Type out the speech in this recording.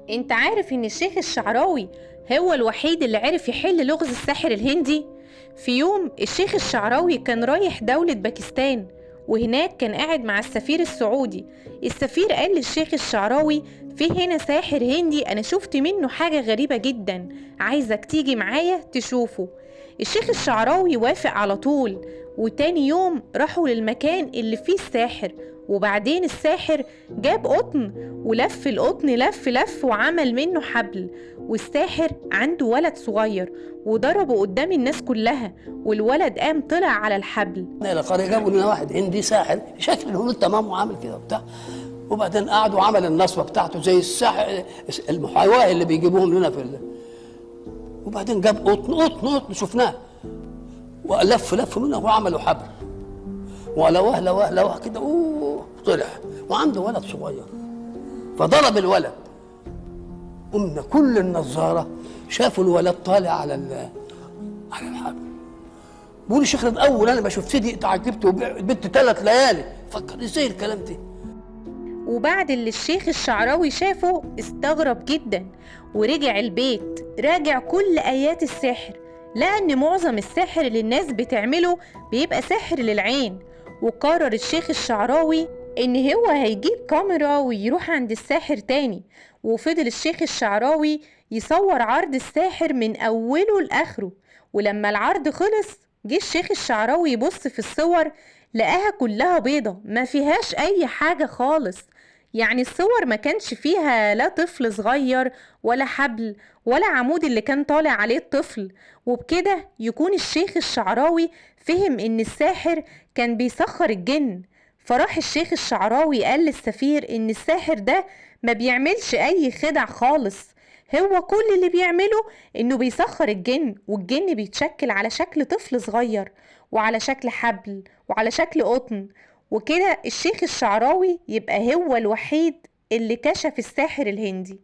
انت عارف ان الشيخ الشعراوي هو الوحيد اللي عرف يحل لغز الساحر الهندي؟ في يوم الشيخ الشعراوي كان رايح دولة باكستان، وهناك كان قاعد مع السفير السعودي. السفير قال للشيخ الشعراوي: في هنا ساحر هندي انا شفت منه حاجة غريبة جدا، عايزك تيجي معايا تشوفه. الشيخ الشعراوي وافق على طول، وتاني يوم راحوا للمكان اللي فيه الساحر. وبعدين الساحر جاب قطن ولف القطن لف لف وعمل منه حبل، والساحر عنده ولد صغير وضربه قدام الناس كلها، والولد قام طلع على الحبل. الى قرية جابوا لنا واحد هندي ساحر شكل الهنود تمام وعامل كده وبتاع، وبعدين قعد وعمل النصبه بتاعته زي الساحر المحاواه اللي بيجيبوهم لنا في وبعدين جاب قطن قطن قطن شفناه ولف لف منه وعملوا حبل ولوه لوه لوه كده طلع، وعنده ولد صغير فضرب الولد. قمنا كل النظارة شافوا الولد طالع على على الحبل. بيقول الشيخ ده اول انا ما شفت دي اتعجبت وبت 3 ليالي فكر ازاي الكلام ده. وبعد اللي الشيخ الشعراوي شافه استغرب جدا ورجع البيت راجع كل ايات السحر، لان معظم السحر اللي الناس بتعمله بيبقى سحر للعين. وقرر الشيخ الشعراوي ان هو هيجيب كاميرا ويروح عند الساحر تاني. وفضل الشيخ الشعراوي يصور عرض الساحر من اوله لاخره، ولما العرض خلص جه الشيخ الشعراوي يبص في الصور لقاها كلها بيضة ما فيهاش اي حاجة خالص. يعني الصور ما كانش فيها لا طفل صغير ولا حبل ولا عمود اللي كان طالع عليه الطفل. وبكده يكون الشيخ الشعراوي فهم ان الساحر كان بيسخر الجن. فراح الشيخ الشعراوي قال للسفير ان الساحر ده ما بيعملش اي خدع خالص، هو كل اللي بيعمله انه بيسخر الجن، والجن بيتشكل على شكل طفل صغير وعلى شكل حبل وعلى شكل قطن. وكده الشيخ الشعراوي يبقى هو الوحيد اللي كشف الساحر الهندي.